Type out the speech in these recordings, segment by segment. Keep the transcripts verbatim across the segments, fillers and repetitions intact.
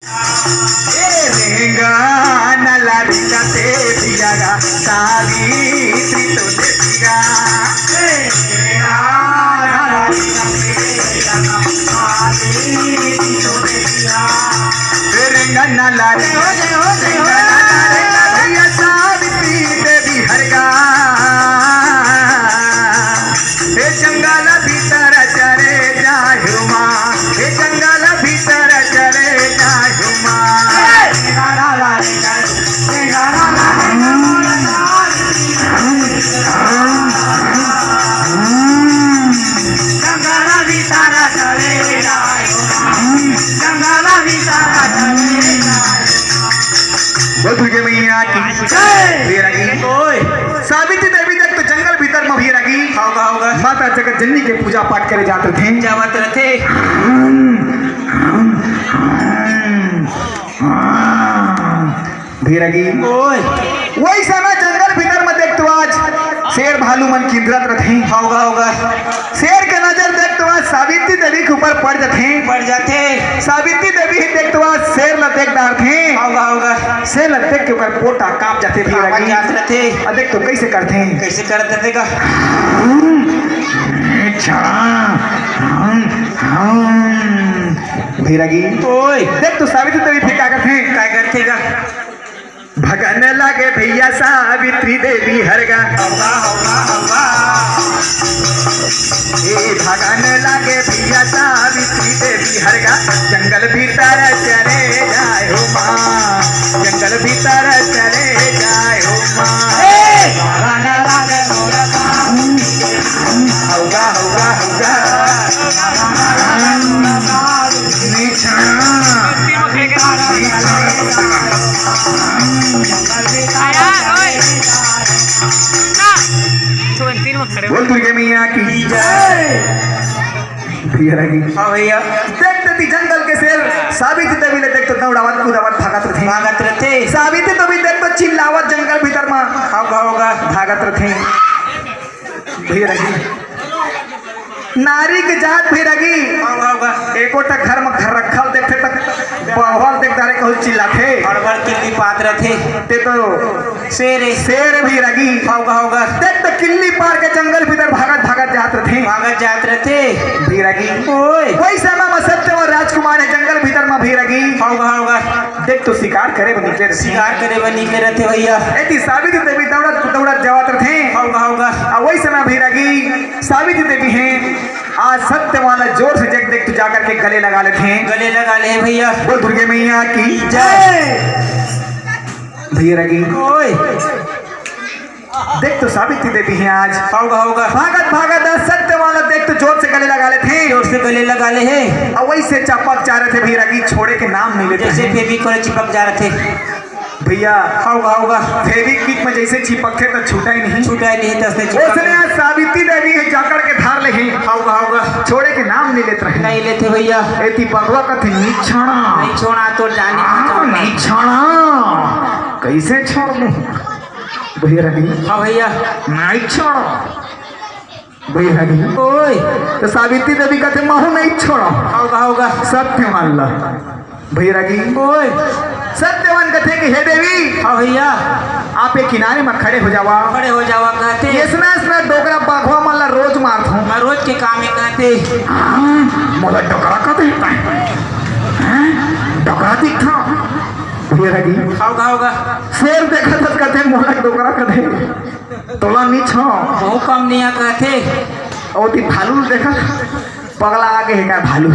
ए रेंगा नला रेंगा ते पियागा, सावित्री तो दे पिया। ए रेंगा नला रेंगा ते पियागा, सावित्री तो दे पिया। ए रेंगा नला रेंगा, रेंगा नला रेंगा भैया, सावित्री देवी हरगा। हे जंगल भीतर चले जाहु माँ, हे जंगल भीतर चले जाहु माँ। जंगल भीतर चले जाहु माँ, जंगल भीतर चले जाहु। बोल दुर्गे मैया की जय। भैया की। ओए। सावित्री देवी देख तो जंगल भीतर में भैया की। होगा, होगा। माता जगत जननी के पूजा पाठ करे जात रथे। जावत रथे। भैया की। ओए। वही समय जंगल भीतर में देख तो आज शेर भालू मन किंदरत रथे। होगा, होगा। शेर के नजर देख तो आज सावित्री देवी के ऊपर पड़ जाथे। पड़ जाथे। सावित्री देवी ही देख तो आज शेर ल देख डारथे। होगा, होगा। शेर ल देख के ओकर पोटा कांप जाथे भैया कांपत की। जात रथे। आ देख तो कैसे करथे। कैसे करत रथे का? हम्म, छा, हम्म, हम्म। भैया की। ओए। देख तो सावित्री देवी फिर का करथे। का करथे का? भगन लागे भैया सावित्री देवी हरगा। हौवा, हौवा, हौवा। ए भगन लागे भैया सावित्री देवी हरगा। जंगल भीतर चले जाए हो माँ, जंगल भीतर चले जाए हो माँ। ए भगन लागे मोरा सावित्री। हौवा, हौवा, हौवा। निछाना। तीन में खड़े बोल दुर्गे मैया की जय। भैया लगी। हाँ भैया। देख देती जंगल के शेर, सावित्री देवी ले देख तो दौड़ावत कूदावत भागत रथे। भागत रथे। सावित्री देवी देख तो चिल्लावत जंगल भीतर मा। हाँ, होगा। भागत रथे। भैया लगी। नारी के जात भी रगी। हाँ, हाँ, हाँ। एको ठा घर म घर रखल देखथे त बहवल देख डारे कहूँ चिल्लाथे। हड़बड़ किल्ली पात रथे। ते तो शेर हे। शेर भी रगी। हाँ, हाँ, हाँ। देख त किल्ली पार के जंगल भीतर भागत भागत जात रथे। भागत जात रथे। भी रगी। ओए। वही समय म सत्यवान राजकुमार हे जंगल भीतर म भी रगी। हाँ, हाँ, हाँ। देख तो शिकार करे बर निकले रथे। शिकार करे बर निकले रथे भैया। एती सावित्री देवी दौड़त दौड़त जावत रथे। हाँ, हाँ, हाँ। आ वही समय भी रगी। सावित्री देवी हे, आज सत्यवान ला जोर से देख देख तो जाकर के गले लगा लेथे। गले लगा ले भैया। बोल दुर्गे मैया की जय। भैया रगी। ओए। देख तो सावित्री देवी हे आज। होगा, होगा। भागत भागत आज सत्यवान ला देख तो जोर से गले लगा लेथे। जोर से गले लगा ले हे। अउ वैसे चपक जा रथे भैया रगी, छोड़े के नाम नहीं लेथे। जैसे फेविकोल चिपक जा रथे। भैया, होगा, होगा। फेविक्विक में जैसे चिपकथे त छूटा ही नहीं। छूटा ही नहीं, तसने चिपक ओसने आज सावित्री देवी हे जाकर के धार ले हे। होगा, होगा। छोड़े के नाम नहीं लेत रहे। नहीं लेथे भैया। एती बघवा कथे निछाना। नहीं छोड़ा तो जानी हाँ, बचाऊंगा। निछाना। कैसे छोड़ दूं? भैया रही। हाँ भैया। नहीं छोड़ो। भैया रही। ओए। तो सावित्री देवी कथे महू नहीं छोड़ो। होगा, होगा। सत्यवान ला। भैया रही। ओए। सत्यवान कथे कि हे देवी। हाँ भैया। आप ये किनारे में खड़े हो जावा। खड़े हो जावा कहथे। ऐसना, ऐसना डोकरा बघवा मन ला रोज मारथों। मैं रोज के काम हे कहथे। हाँ, मोला डोकरा कथे। हैं? डोकरा दिखथों। भैया रही। होगा, होगा। शेर देखत हस कथे मोला डोकरा कथे। तोला नी छो। बहुत कम निया कहथे। ओती भालू देखा, पगला आगे हे का भालू।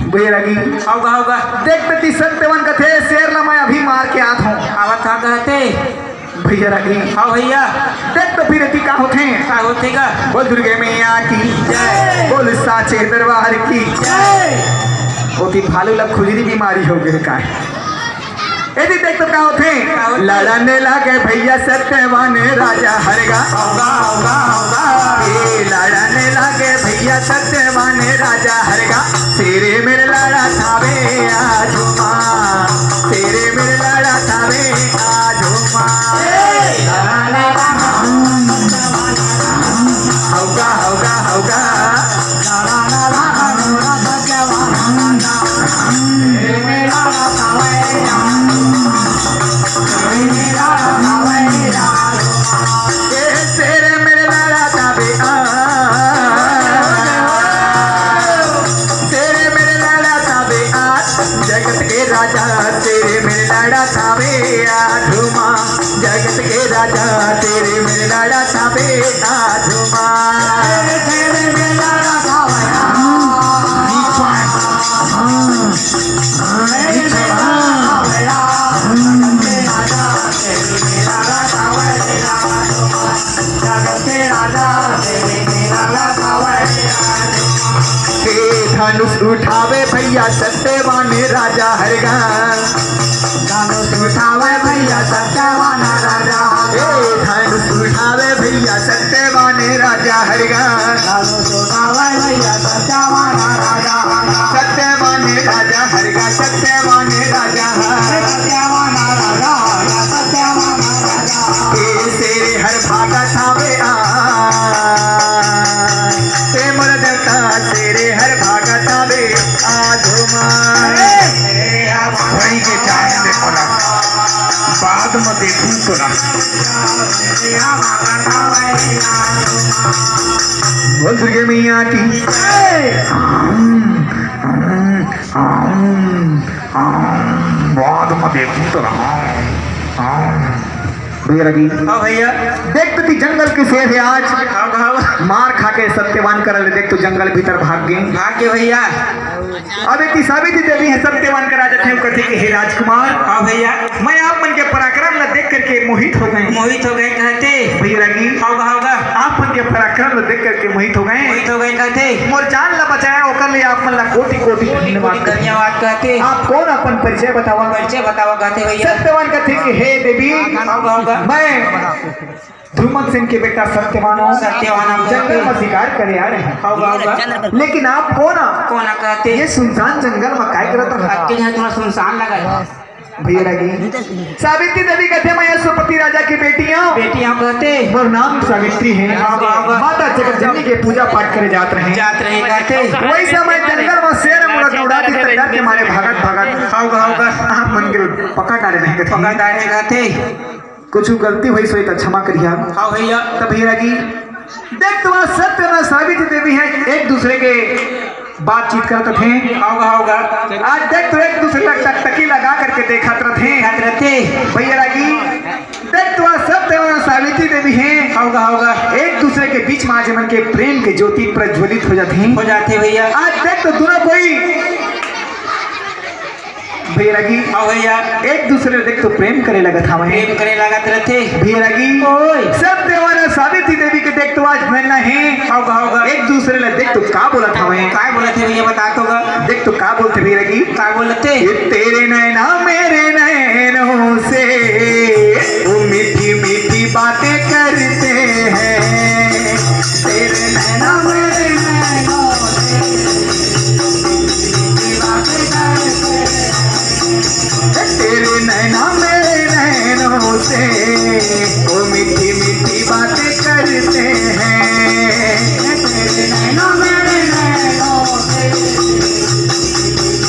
भैया रही। होगा, होगा। देख बेटी सत्यवान कथे, शेर ला मैं अभी मार के आत हूँ। आवत हा कहथे। भैया रही। हाँ भैया। देख तो फिर एती का होथे। का होथे का? बोल दुर्गे मैया की। जय। बोल साचे दरबार की। जय। ओती भालू ला खुजली बीमारी हो गए का? एती देख तो का होथे? का होथे? लड़ने लागे भैया सत्यवान राजा हरगा। होगा, होगा, होगा। ए, लड़ने लागे भैया सत्यवान राजा हरगा। शेरे मेरे लाड़ा थावे आजो माँ। शेरे मेरे लाड़ा थावे आजो माँ। ए, लड़ने लागे होगा, होगा, होगा। लड़ने लागे सत्यवान राजा। राजा तेरे में लड़ा था बे आधुमा, जगत के राजा तेरे में लड़ा था बे आधुमा। हे धनुष उठावे भैया सत्यवान राजा हरगा। धनुष उठावे भैया सत्यवान राजा। हे धनुष उठावे भैया सत्यवान राजा हरगा। धनुष उठावे भैया सत्यवान राजा हरगा। सत्यवान राजा हरगा, सत्यवान राजा हरगा। सत्यवान राजा हरगा, सत्यवान राजा। हे शेर हर भागा थावे आ, हे मोर देवता शेर हर भागा थावे आधुमा। वही के जान दे मोला, बाद में देखूं तोला। बोल दुर्गे मैया की जय। आम, आम, आम, आम, बाद में देखूं तोला। आम। भैया लगी। हाँ भैया। देख तो ती जंगल के शेर हे आज। हाँ, हाँ। मार खा के सत्यवान करा ले, देख तो जंगल भीतर भाग गे। भाग गे भैया। अब एती सावित्री देवी हे सत्यवान करा जथे, कथे कि हे राजकुमार। हाँ भैया। मैं आप मन के पराक्रम ला देख करके मोहित हो गए। मोहित हो गए कहते। भैया लगी। हाँ, हाँ, हाँ। आप मन के पराक्रम ला देख करके मोहित हो गए। मोहित हो गए कहते। मोर जान ला बचाया ओकर लिए आप मन ला कोटि कोटि धन्यवाद। धन्यवाद कहते। आप कोन अपन परिचय बतावा? परिचय बतावा कहते भैया। सत्यवान कथे कि हे देवी, हाँ, हाँ, हाँ। मैं ध्रुमत सेन के बेटा सत्यवान हूँ। सत्यवान हूँ। जंगल में शिकार करे आ रहे हैं। हाँ, हाँ, हाँ। लेकिन आप कोन? कोन कहते? ये सुनसान जंगल में काय करत रहा? अतके झन थोड़ा सुनसान लगा है। भैया लगी। सावित्री देवी कहते, मैं अश्वपति राजा की बेटी हूँ। बेटी हूँ कहते। मोर नाम सावित्री है। हाँ, हाँ, हाँ। माता जगत जननी के पूजा पाठ करे जात रहे। जात रहे कहते। वही समय जंगल में शेर मोला दौड़ा दी, डर के मारे भागत भागत। हाँ, हाँ, हाँ। आप मन के पकड़ डारे नहीं कहते। पकड़ डारे कहते। कुछ गलती होइस होही त क्षमा करिहा। हाँ भैया। त भैया लगी, देख तो आज सत्यवान सावित्री देवी हे, एक दूसरे के बातचीत करत थे। हाँ, हाँ, हाँ। आज देख तो एक दूसरे ला टकटकी लगा करके देखत रथे। देखत रथे। भैया लगी, देख तो आज सत्यवान सावित्री देवी हे। हाँ, हाँ, हाँ। एक दूसरे के बीच में आज मन के प्रेम के ज्योति प्रज्वलित हो जाथे। हो जाथे भैया। आज देख तो दोनों कोई भैया लगी। हाँ भैया। एक दूसरे देख तो प्रेम करे लगत हवे। प्रेम करे लगत रथे। भैया लगी। ओए। सत्यवान सावित्री देवी के देख तो आज मिलना है। हाँ, हाँ, हाँ। एक दूसरे ला देख तो का बोलत हवे। का बोलत हे भैया, बता तो गा। देख तो का बोलथे भैया लगी। का बोलथे? ये तेरे नैना मेरे नैनों से वो मीठी मीठी बातें करते हैं। तेरे नैना मेरे नैनों से तेरे नैना मेरे नैनों से वो मीठी मीठी बातें करते हैं। तेरे नैना मेरे नैनों से मीठी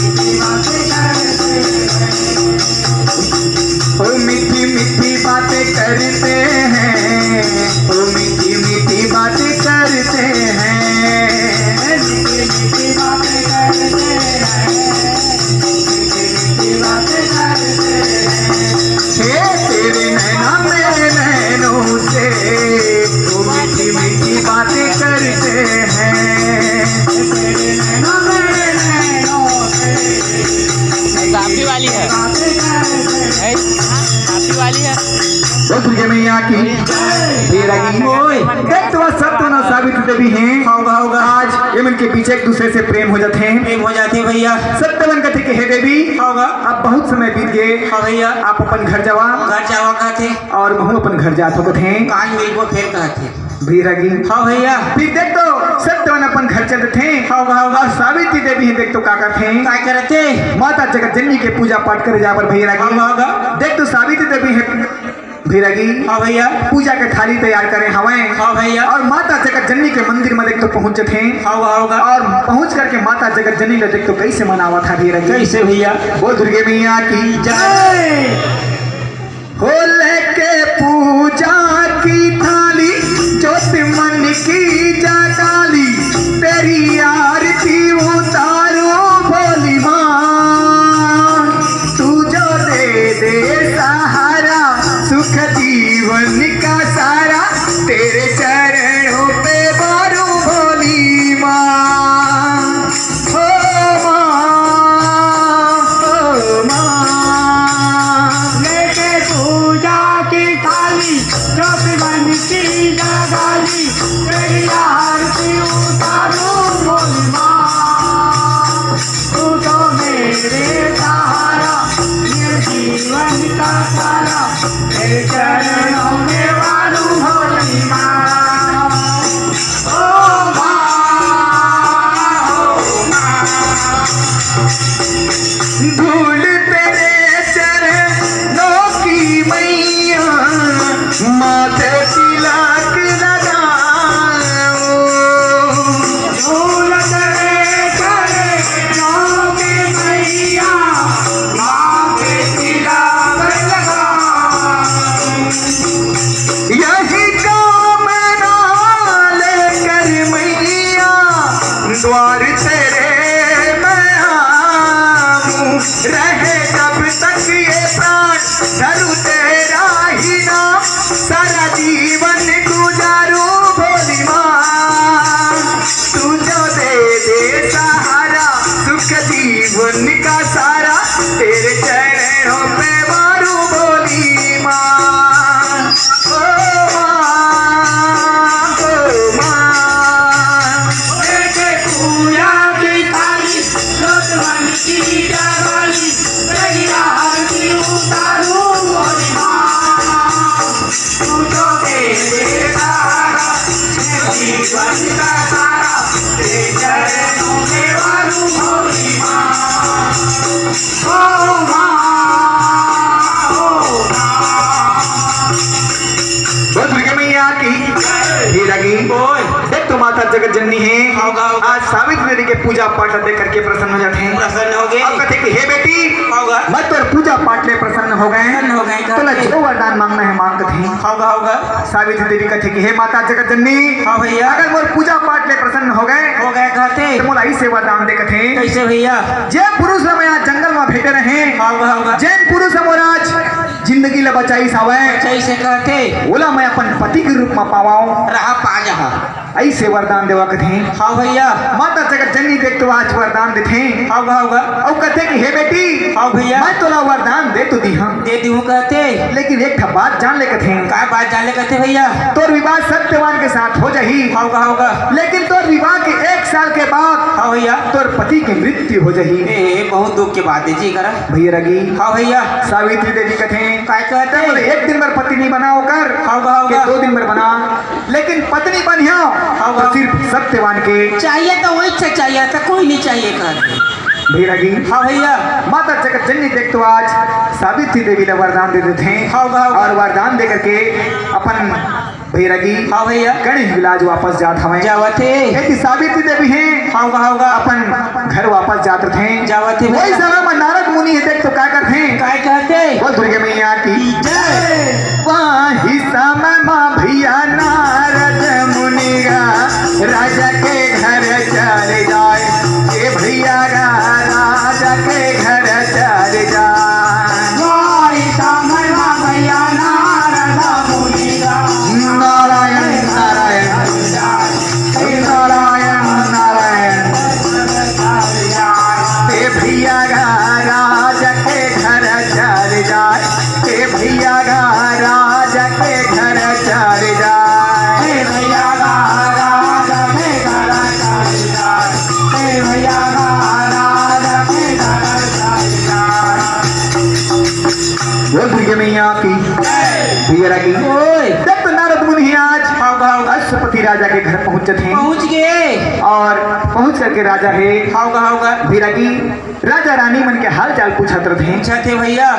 मीठी बातें करते हैं। वो मीठी मीठी बातें करते हैं। वो मीठी मीठी बातें करते हैं। मीठी मीठी बातें करते हैं। हे तेरे नैना मेरे नैनों से वो मीठी मीठी बातें करते हैं। काफी वाली है। है? काफी वाली है। बोल दुर्गे मैया की। हे रागी। ओए। देख तो आज सत्यवान सावित्री देवी हैं। हाँ, हाँ, हाँ। आज ये मन के पीछे एक दूसरे से प्रेम हो जाते हैं। प्रेम हो जाते हैं भैया। सत्यवान कथे कि हे देवी, हाँ, हाँ। अब बहुत समय बीत गए। हाँ भैया। आप अपन घर जावा। घर जावा कहते। और महूँ अपन घर जात हों कथे। काल मिलबो फिर कहते। भैया लगी। हाँ भैया। फिर देख तो सत्यवान अपन घर चलत थे। हाँ, हाँ, हाँ। और सावित्री देवी हे देख तो का करथे। का करथे? माता जगत जननी के पूजा पाठ करे जाबर भैया लगी। हाँ, हाँ, हाँ। देख तो सावित्री देवी हे भैया लगी। हाँ भैया। पूजा के थाली तैयार करे हवय। हाँ भैया। और माता जगत जननी के मंदिर में देख तो पहुँच जथे। हाँ, हाँ, हाँ। और पहुँच करके माता जगत जननी ला देख तो कैसे मनावत हे भैया लगी। कैसे भैया? बोल दुर्गे मैया की जय। हो लेके पूजा की थाली, ज्योत मन की जगा ली, तेरी आरती उतारो भोली माँ। जीवन का सारा तेरे चरणों में वारू भोली माँ। ओ माँ, ओ माँ। धूल तेरे चरणों की मैया, माथे तिलक लगाऊं। धूल तेरे चरणों की मैया, माथे तिलक लगाऊं। यही कामना लेकर मैया, द्वार तेरे मैं आऊं। रहे जब तक ये प्राण, धरूं तेरा ही नाम, सारा जीवन गुजारूं भोली माँ। तू जो दे दे सहारा, सुख जीवन का सारा, तेरे चरणों पे वारू भोली माँ। ओ माँ, ओ माँ। तेरे पूजा की थाली, लोटवन की जवाली, तेरी आरती उतारूं भोली माँ। तू तो दे दे सहारा, जीवन का सारा, तेरे चरणों में वारू भोली माँ। ओ माँ, ओ माँ। बोल दुर्गा मैया की। हे रागी। ओए। देख तो माता जगत जननी हे। होगा, होगा। आज सावित्री देवी के पूजा पाठ ला देख करके प्रसन्न हो जाथे। प्रसन्न हो गे। अब कथे कि हे बेटी, होगा। मैं तोर पूजा पाठ ले प्रसन्न हो गए। प्रसन्न हो गए, तोला कथे। जो वरदान मांगना हे मांग कथे। होगा, होगा। सावित्री देवी कथे कि हे माता जगत जननी, हाँ भैया। अगर मोर पूजा पाठ ले प्रसन्न हो गए, हो गए कथे। तो मोला ऐसे वरदान दे कथे। कैसे भैया? जे पुरुष ला मैं आज जंगल में भेटे रहे, होगा, होगा। जेन पुरुष हे मोर आज जिंदगी ला बचाइस हवय, बचाइस हे कथे। ओला मैं अपन पति के रूप में पावांव। रहा पा जहा। ऐसे वरदान देवा कथे। हाँ भैया। माता जगत जननी देख तो आज वरदान देथे। हाँ, हाँ, हाँ। अउ कथे कि हे बेटी, हाँ भैया। मैं तोला वरदान दे तो दीहंव। दे दीहूँ कथे। लेकिन एक ठा बात जान ले कथे। का बात जान ले कथे भैया? तोर विवाह सत्यवान के साथ हो जाही। हाँ, हाँ, हाँ। लेकिन तोर विवाह के एक साल के बाद हाँ भैया। तोर पति के मृत्यु हो जाही। ए, बहुत दुख के बात हे जी, करा। भैया रागी। हाँ भैया। सावित्री देवी कथे। काय कहथे? बोले, एक दिन बर पति नहीं बना होकर, हाँ, हाँ, के हाँ। दो दिन बर बना, लेकिन पत्नी बनिहा हाँ, तो हाँ। सिर्फ सत्यवान के। चाहिए तो वही से चाहिए, तो कोई नहीं चाहिए कहथे। भैया रागी। हाँ भैया। माता जगत जननी देख तो आज सावित्री देवी ला वरदान दे देथे। हाँ, हाँ, हाँ। और वरदान दे करके अपन भैया रागी हाँ भैया। गणेश विलास वापस जात हवय। जावत हे। एती सावित्री देवी हे। हाँ, हाँ, हाँ। अपन घर वापस जात रथे। जावत हे वही भैया। समय में नारद मुनि हे, देख तो का करथे? काय कहथे? बोल दुर्गे मैया की जय। वही समय में भैया नारद मुनि गा राजा के घर चले जाए। ए भैया गा राजा के घर चले जाए। वही समय में भैया नारद मुनि गा नारायण, नारायण, नारायण, नारायण। ए भैया गा राजा के घर चल जाए, ए भैया गा राजा के घर चल जाए। ए भैया गा राजा के घर चल जाए, ए भैया गा राजा के घर चल जाए। बोल दुर्गे मैया की। भैया रागी। ओए। देख तो नारद मुनि आज हाँ, हाँ। अश्वपति राजा के घर पहुंच जाथे। पहुंच गए। और पहुंच करके राजा हे। हाँ, हाँ, हाँ। भैया रागी, राजा रानी मन के हाल चाल पूछत रथे। पूछत हे भैया।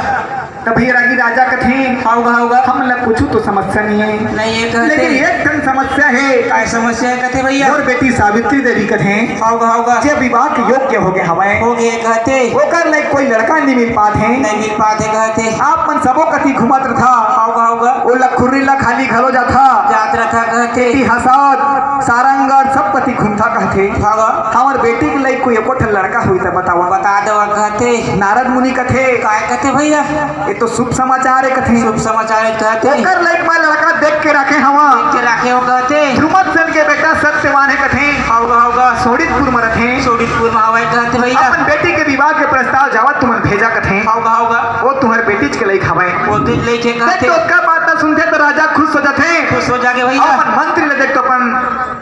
तब भैया रागी राजा कथे, हाँ, हाँ, हाँ। हमन ला कुछ तो समस्या नहीं हे। नहीं हे कहथे। लेकिन एक ठन समस्या हे। काय समस्या हे कथे भैया? मोर बेटी सावित्री देवी कथे। हाँ, हाँ, हाँ। जे विवाह के योग्य हो गए हवय। हो गए कहथे। ओकर लायक कोई लड़का नहीं मिल पात हे। नहीं मिल पात हे कहथे। आप मन सबो कति घूमत रथा। हाँ, हाँ, हाँ। ओ लखुर्री ला खाली घलो जाथा। जात रथा कहथे। एती हसौद, सारंगढ़ सब कति घूमथा कहथे। हाँ, हाँ। हमर बेटी के लायक कोई एको ठन लड़का होई त बतावा। बता देवा कहथे। नारद मुनि कथे। काय कथे भैया? ये तो शुभ समाचार हे कथे। शुभ समाचार हे कहथे। ओकर लायक मैं लड़का देख के राखे हवा। देख के राखे हो कहथे। ध्रुमत सेन के बेटा सत्यवान हे कथे। होगा, होगा। सोडितपुर में रथे। सोडितपुर में हवय कहथे भैया। अपन बेटी के विवाह के प्रस्ताव जावत तुमन भेजा कथे। होगा, होगा। वो तुम्हर बेटी के लायक हवय। वो तो लेके देख कहथे। तो ओकर बात ला सुनथे तो राजा खुश हो जाथे। खुश हो जाके भैया। अपन मंत्री ले देख तो अपन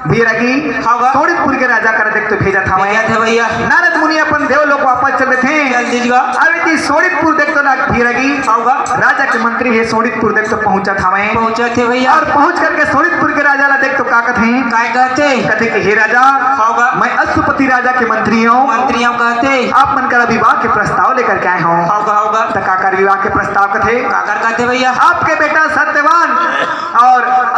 भैया रागी, हाँ, हाँ। सोडितपुर के राजा करा देख तो भेजत हवय। भेजत हे भैया। नारद मुनि अपन देवलोक वापस देथे। चल दीजिएगा। अब एती सोनितपुर देख तो ना भैया लगी। होगा। राजा के मंत्री हे सोनितपुर देख तो पहुंचत हवय। पहुंचत हे भैया। अउ पहुंच करके सोनितपुर के राजा ला देख तो का कथे? काय कहथे? कथे कि हे राजा, होगा। मैं अश्वपति राजा के मंत्री हूं। मंत्री हूं कहथे। आप मन करा विवाह के प्रस्ताव लेकर के आए हूं। होगा, होगा। त काकर विवाह के प्रस्ताव कथे? काकर कहथे भैया? आपके बेटा सत्यवान अउ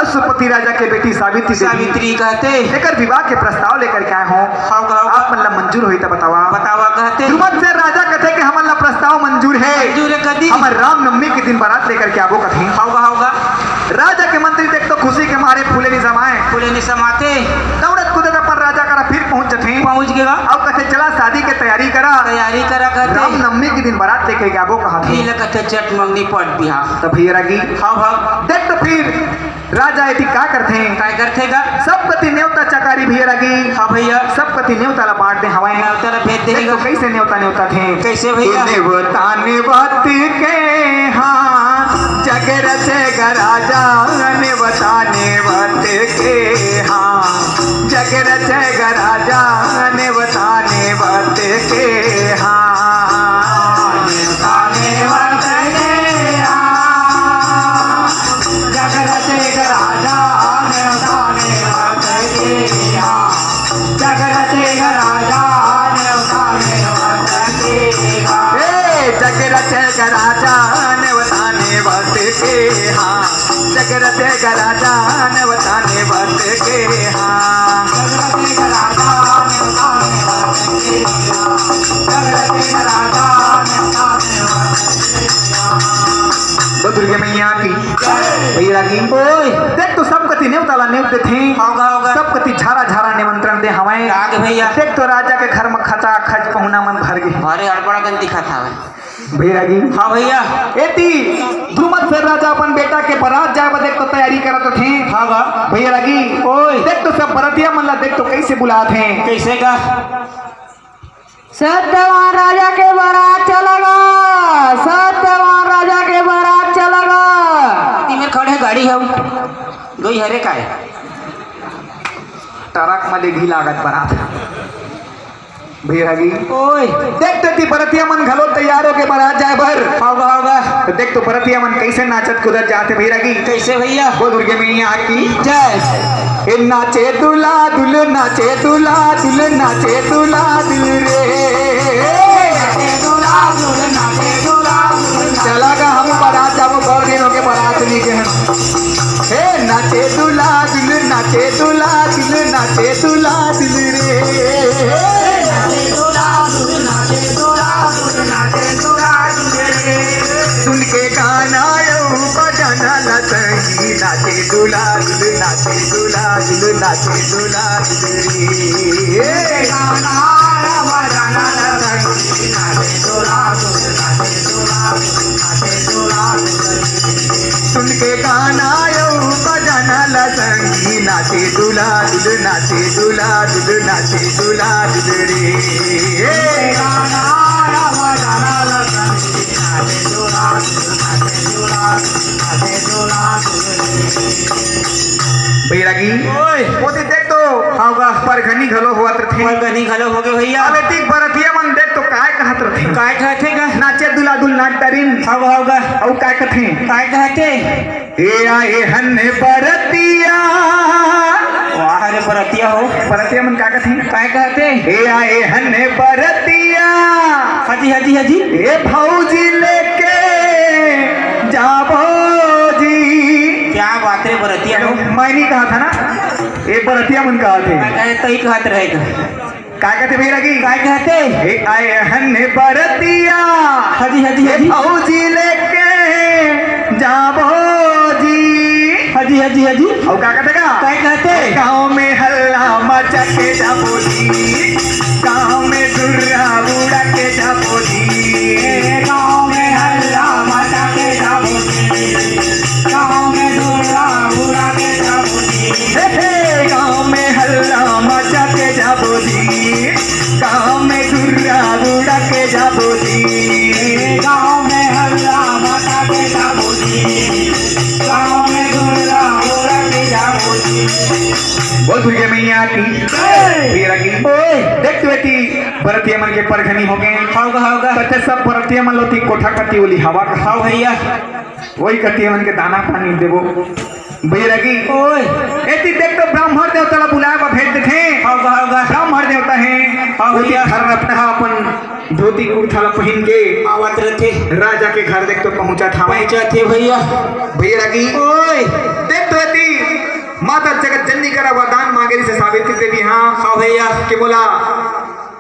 अश्वपति राजा के बेटी सावित्री देवी, सावित्री कहथे। एकर विवाह के प्रस्ताव लेकर के आए हूं। होगा, होगा। आप मन ला मंजूर होही त बतावा। बतावा कहथे। ध्रुमत से राजा कथे कि हमन ला प्रस्ताव मंजूर हे। मंजूर हे कदी? हमर रामनवमी के दिन बारात लेकर के आबो कथे। होगा, होगा। राजा के मंत्री देख तो खुशी के मारे फूले नि समाय। फूले नि समाथे। दौड़त कूदत अपन राजा करा फिर पहुंच जथे। पहुंच गेगा। अउ कथे चला शादी के तैयारी करा। तैयारी करा कहथे। रामनवमी के दिन बारात लेकर के आबो कहा थे। पीला कथे चट मंगनी पट बिहा। त भैया रागी। हां, हां। देख तो फिर राजा एती का करथे? काय करथे गा? सब कति नेवता चकारी भैया रागी। हां भैया। सब कति नेवता ला बांट दे हवय। नेवता ला भेज देही देख तो गा। कइसे नेवता नेवता थे? कइसे भैया? नेवता नेवत के हां, जग रचेगा राजा, नेवता नेवत के हां, जग रचेगा राजा, नेवता नेवत के हां। नेवता नेवत के हां, जग रचेगा राजा, नेवता नेवत के हां। जग रचेगा राजा, नेवता नेवत के हां। ए, जग रचेगा राजा, नेवता नेवत के हां। जग रचेगा राजा, नेवता नेवत के हां। जग रचेगा राजा, नेवता नेवत के हां। जग रचेगा राजा, नेवता नेवत के हां। बोल दुर्गे मैया की। जय। भैया रागी। ओए। देख तो सब कति नेवता ला नेवत देथे। होगा, होगा। सब कति झारा झारा निमंत्रण दे हवय। राग भैया। देख तो राजा के घर म खचा खच पहुना मन भर गे। अरे, अड़बड़ा गंदी खत हवय। भैया रागी। हां भैया। एती ध्रुमत से राजा अपन बेटा के बारात जाए बर देख तो तैयारी करत रथे। हां गा। भैया रागी। ओए। देख तो सब बरतिया मन ला देख तो कइसे बुलात हे। कइसे गा? सत्यवान राजा के बारात चला गा, सत्यवान राजा के बारात चला गा। तीन में खड़े गाड़ी हे, गई हरे काय? ट्रक म ले भी लागत बारात। भैया रागी। ओए। देख तो एती बरतिया मन घलो तैयार होके बारात जाए बर। होगा, होगा। त देख तो बरतिया मन कइसे नाचत कूदत जात हे भैया रागी। कइसे भैया? बोल दुर्गे मैया की। जय। ए नाचे दूल्हा दुल्हन, नाचे दूल्हा दुल्हन, नाचे दूल्हा दुल्हन रे। चला गा हम बारात जाबो, बहुत दिन होगे बारात नइ गे हन। हे नाचे दूल्हा दुल्हन, नाचे दूल्हा दुल्हन, नाचे दूल्हा दुल्हन रे। सुन के गाना अउ बजाना ला संगी, नाचे दूल्हा दुल्हन, नाचे दूल्हा दुल्हन, नाचे दूल्हा दुल्हन रे। सुन के गाना अउ बजाना ला संगी, नाचे दूल्हा दुल्हन, नाचे दूल्हा दुल्हन, नाचे दूल्हा दुल्हन रे। बैरागी। ओए। ओती देख तो। हाव गा। परघनी घलो होवत रथे। परघनी घलो होगे भैया। अबे देख बरतिया मन देख तो काय कहत रथे। काय कहथे गा? नाचे दूल्हा दुल्हन नाच डारिन। हाव गा, हाव गा। अउ काय कथे? काय कहथे? ए आए हन बरतिया। वाह रे बरतिया हो। बरतिया मन का कथे? काय कहथे? ए आए हन बरतिया। हाजी, हाजी, हाजी। ए भौजी लेके जाबो जी। क्या बात रे बरतिया हो। मैं नहीं कहा था ना, ए बरतिया मन कहा थे। मैं कहे तो ही कहत रहेगा। का कहते भैया की? का कहते? ए आए हन बरतिया। हाजी, हाजी, ए हाजी। भौजी लेके जाबो जी। हाजी, हाजी, हाजी। अउ का कहते का? का कहते? गाँव में हल्ला मचा के जाबो जी। गाँव में धुर्रा उड़ा के जाबो जी। ए गाँव में हल्ला मचा के जाबो जी। गाँव में धुर्रा उड़ा के जाबो जी। हे, हे, गाँव में हल्ला मचा के जाबो जी। गाँव में धुर्रा उड़ा के जाबो जी। गाँव में हल्ला मचा के जाबो जी। गाँव में धुर्रा उड़ा के जाबो जी। बोल दुर्गे मैया की। जय। भैया की। ओए। देख तो बेटी, परतिया मन के परघनी हो गए। हाव गा, हाव गा। कथे सब परतिया मन ल ओती कोठा कती ओली हवा का। हाव भैया। वही कती मन के दाना पानी देबो। बैरागी। ओए। एती देख तो ब्राह्मण देवता ला बुलाए बर भेज देथे। हाव गा, हाव गा। ब्राह्मण देवता हे। हाव ओती भैया। घर रपटहा अपन धोती कुर्ता ला पहिन के आवत रथे। राजा के घर देख तो पहुंचत हावय। पहुंचत हे भैया। बैरागी। ओए। देख तो एती माता जगत जननी करा वरदान मांगे रिहिसे सावित्री देवी, हाँ। हाव भैया। कि मोला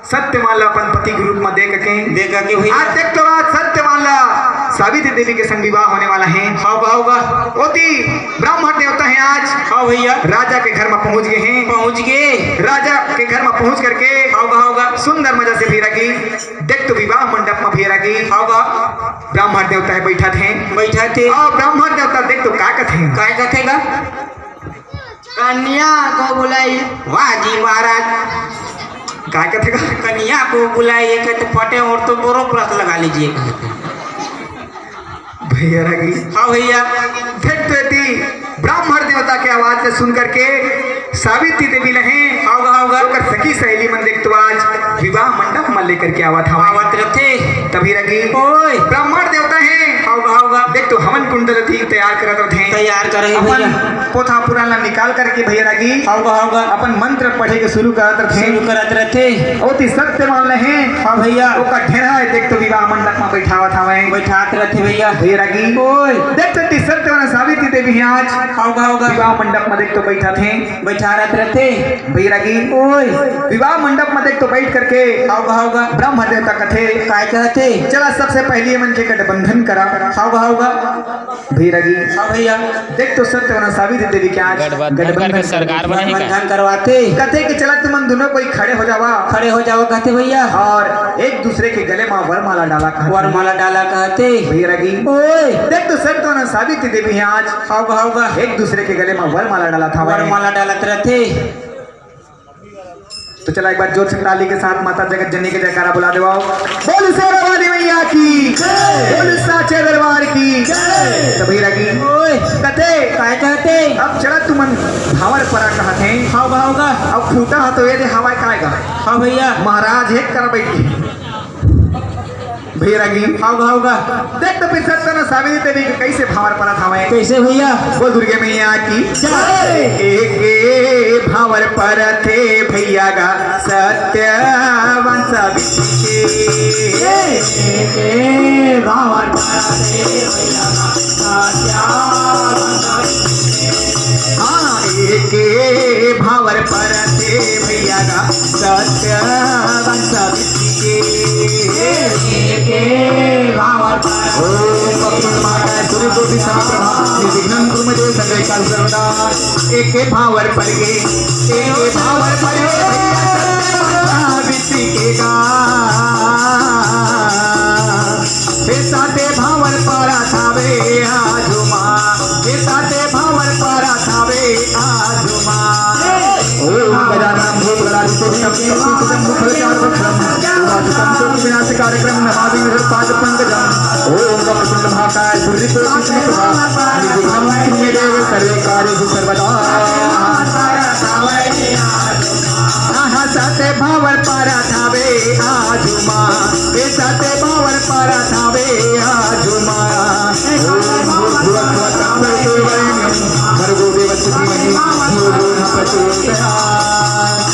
सत्यवान ला अपन पति के रूप में दे के। दे के भैया। आज देख तो आज सत्यवान ला सावित्री देवी के संग विवाह होने वाला हे। हाव गा, हाव गा। ओती ब्राह्मण देवता हे आज। हाव भैया। राजा के घर में पहुंच गए हे। पहुंच गए। राजा के घर में पहुंच करके हाव गा, हाव गा। सुंदर मजा से बैरागी देख तो विवाह मंडप में बैरागी। हाव गा। ब्राह्मण देवता हे, बैठा थे। बैठा थे। अउ ब्राह्मण देवता देख तो का कथे? काय कथे गा? कन्या को बुलाई। वाह जी महाराज। काय कथे गा? कन्या को बुलाई, ये कहते फटे और तो बोरो प्लस लगा लीजिए कहते। बैरागी। हाँ भैया। देख तो एती ब्राह्मण देवता के आवाज के सुन करके सावित्री देवी ल हे। हाव गा, हाव गा। ओकर सखी सहेली मन देख तो आज विवाह मंडप में लेकर के आवत हवय। आवत रथे। त बैरागी। ओए। ब्राह्मण देवता हे। हाव गा, हाव गा। देख तो हवन कुंड ल एती तैयार करत रथे। तैयार करे हे अपन भैया। पोथा पुरान ला निकाल करके बैरागी। हाव गा, हाव गा। अपन मंत्र पढ़े के शुरू करत रथे। शुरू करत रथे। ओती सत्यवान ल हे। हाँ भैया। ओकर ढेरा हे, देख तो विवाह मंडप में बैठावत हवय। बैठात रथे भैया। बैरागी। ओए। देख तो एती सत्यवान सावित्री देवी हे आज। हाव गा, हाव गा। विवाह मंडप में देख तो बैठात हे। बैठारत रथे। बैरागी। ओए। विवाह मंडप में देख तो बैठ करके हाव गा, हाव गा। ब्राह्मण देवता कथे। काय कहथे? चला सबसे पहली ये मन के गठबंधन करा। हाव गा, हाव गा। बैरागी। हाँ भैया। देख तो सत्यवान सावित्री देवी के आज गठबंधन गठबंधन करके सरकार बनाही का? गठबंधन करवाथे। कथे कि चला तुमन दोनों कोई खड़े हो जावा। खड़े हो जावा कहथे भैया। अउ एक दूसरे के गले में वरमाला डाला कहथे। वरमाला डाला कहथे। बैरागी। ओए। देख तो सत्यवान सावित्री देवी हे आज। हाव गा, हाव गा। एक दूसरे के गले में वरमाला डालत हवय। वरमाला डालत रथे। तो चला एक बार जोर से ताली के साथ माता जगत जननी के जयकारा बुला देवाओ। बोल शेरा वाली मैया की। जय। बोल साचे दरबार की। जय। त बैरागी। ओए। कथे। काय कहथे? अब चला तुमन भांवर परा कहत हे। हाव गा, हाव गा। अब खूंटा ह तो ये दे हवय काय गा। हाँ भैया। महाराज हे करा बैठ के। बैरागी। हाव गा, हाव गा। देख तो फिर सत्यवान सावित्री देवी के कैसे भांवर परत हवय। कैसे भैया? बोल दुर्गे मैया की। जय। एके भांवर परत हे भैया गा सत्यवान सावित्री के। एके भांवर परत हे भैया गा सत्यवान सावित्री के। हाँ, एके भांवर परत हे भैया गा सत्यवान सावित्री के। एके भांवर परत। ओम वक्रतुंड महाकाय सूर्यकोटि समप्रभा निर्विघ्नं कुरु मे देव सर्वकार्येषु सर्वदा। एके भांवर परगे, एके भांवर परगे भैया सत्यवान सावित्री के गा। हे साते भांवर परत हवे आजु माँ, हे साते भांवर परत हवे आजु माँ। ओम गजाननं भूतगणाधिसेवितं भूतगणाधिपतिं उमासुतं शोकविनाशकारकं नमामि विष्णुपादपंकजम्। ओम वक्रतुंड महाकाय सूर्यकोटि समप्रभा निर्विघ्नं कुरु मे देव सर्वकार्येषु सर्वदा। आहा, साते भांवर परत हवे आजु माँ, ए साते भांवर परत हवे आजु माँ। ओम भूर्भुवः स्वः तत्सवितुर्वरेण्यं भर्गो देवस्य धीमहि धियो यो नः प्रचोदयात्।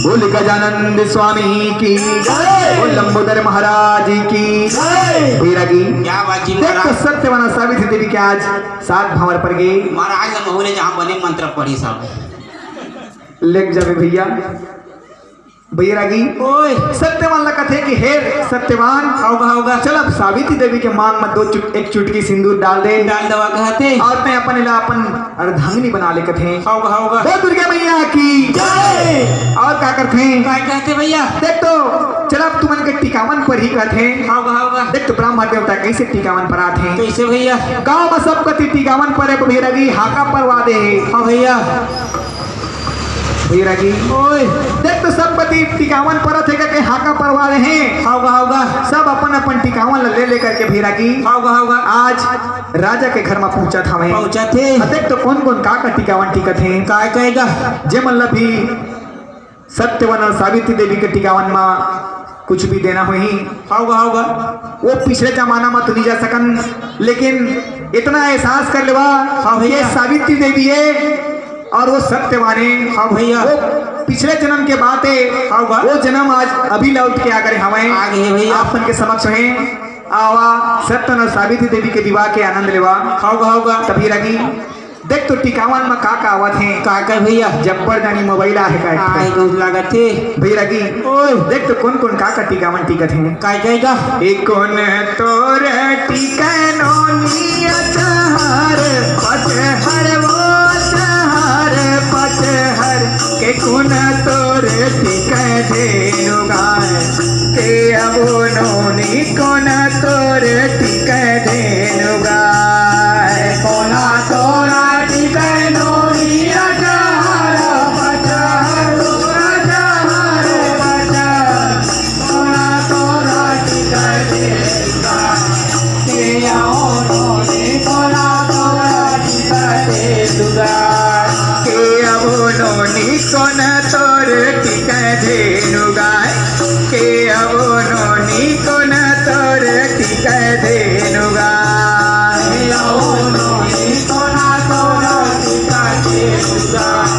बोल गजानंद स्वामी की जय। बोल लंबोदर महाराज की जय। बैरागी। क्या बात जी देख तो महाराज। सत्यवान सावित्री देवी के आज सात भांवर परगे। महाराज ने महू ले जहाँ बने मंत्र पढ़ी सब। लेग जाबे भैया। बैरागी। ओए। सत्यवान ला कथे कि हे सत्यवान। हाव गा, हाव गा। चल अब सावित्री देवी के मांग में दो चुट-, एक चुटकी सिंदूर डाल दे। डाल देवा कहथे। अउ तैं अपन ला अपन अर्धांगिनी बना ले कथे। हाव गा, हाव गा। बोल दुर्गा मैया की जय। अउ का करथे? काय कहथे भैया? देख तो, चल अब तुमन के टिकावन परही कहथे। हाव गा, हाव गा। देख तो ब्राह्मण देवता कैसे टिकावन पराथे। कैसे भैया? गांव में सब कति टिकावन परे बैरागी हाका परवा दे। हाँ भैया। बैरागी। ओए। देख तो सब कति टिकावन परत हे करके हाका परवा रहे हैं। हाव गा, हाव गा। सब अपन अपन टिकावन ला ले लेकर के बैरागी। हाव गा, हाव गा। आज राजा के घर में पहुंचत हवे। पहुंचत हे। अ देख तो कौन कौन का का टिकावन टिकत हे। काय कहेगा? जे मन ला भी सत्यवान अउ सावित्री देवी के टिकावन में कुछ भी देना होही, हाव गा, हाव गा। वो पिछले जमाना में तो नहीं जा सकन, लेकिन इतना एहसास कर लेवा, हाँ भैया। ये सावित्री देवी है और वो सत्यवान है। हाँ भैया। वो पिछले जन्म के बात है, हाव गा। वो जन्म आज अभी लौट के आकर हमें आ गए भैया। आप मन के समक्ष है। आवा, सत्यवान और सावित्री देवी के विवाह के आनंद लेवा। हाव गा, हाव गा। तभी रगी, देख तो टिकावन में का का आवत हे। का का भैया? जब्बर जानी मोबाइल आहे का? आए गो लागत हे। भैरगी, ओए। देख तो कौन कौन का का टिकावन टिकत हे। काय काय गा? ए कौन तोर टिकनो नियत हर पचहर वो चहर पचहर के कौन तोर टिक धेनु गाय। के अबो नोनी कौन तोर टिक धेनु गाय। कोना तोरा टिक नोनी अजहर पचहर तोरा जहर पचहर। कोना तोरा टिक धेनु गाय। के अबो नोनी कोना तोरा टिक धेनु गाय। के अबो नोनी कोन तोर टिक धेनु गाय। के अबो नोनी कोन तोर टिक धेनु गाय। के अबो नोनी कोन तोर टिक धेनु गाय।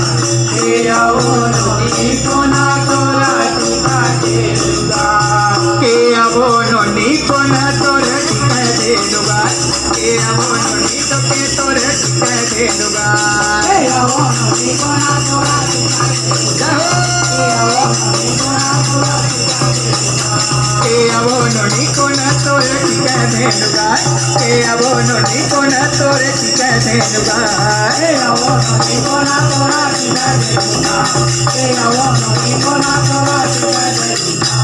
के अबो नोनी कोन तोर टिक धेनु गाय। के अबो नोनी कोन तोर टिक धेनु गाय। के अबो नोनी तो के तोर टिक धेनु गाय। के अबो नोनी कोन तोर टिक धेनु गाय। के अबो नोनी कोन तोर टिक धेनु गाय। के अबो नोनी कोन तोर टिक धेनु गाय। के अबो नोनी कोन तोर टिक धेनु गाय। के अबो नोनी कोन तोर टिक धेनु गाय।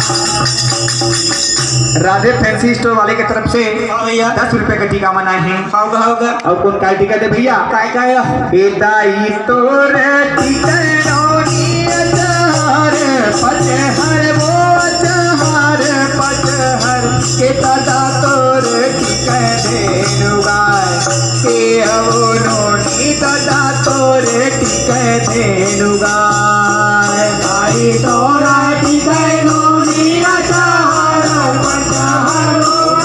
राधे फैंसी स्टोर वाले के तरफ से हाँ भैया। दस रुपए का टीका मना है। हाव गा, हाव गा। और कौन काय टिकत हे भैया? काय काय? ए दाई तोर टिक नोनी अजहर पचहर वो अजहर पचहर के दादा तोर टिक धेनु गाय। के अबो नोनी दादा तोर टिक धेनु गाय। दाई तोरा टिक नोनी अजहर पचहर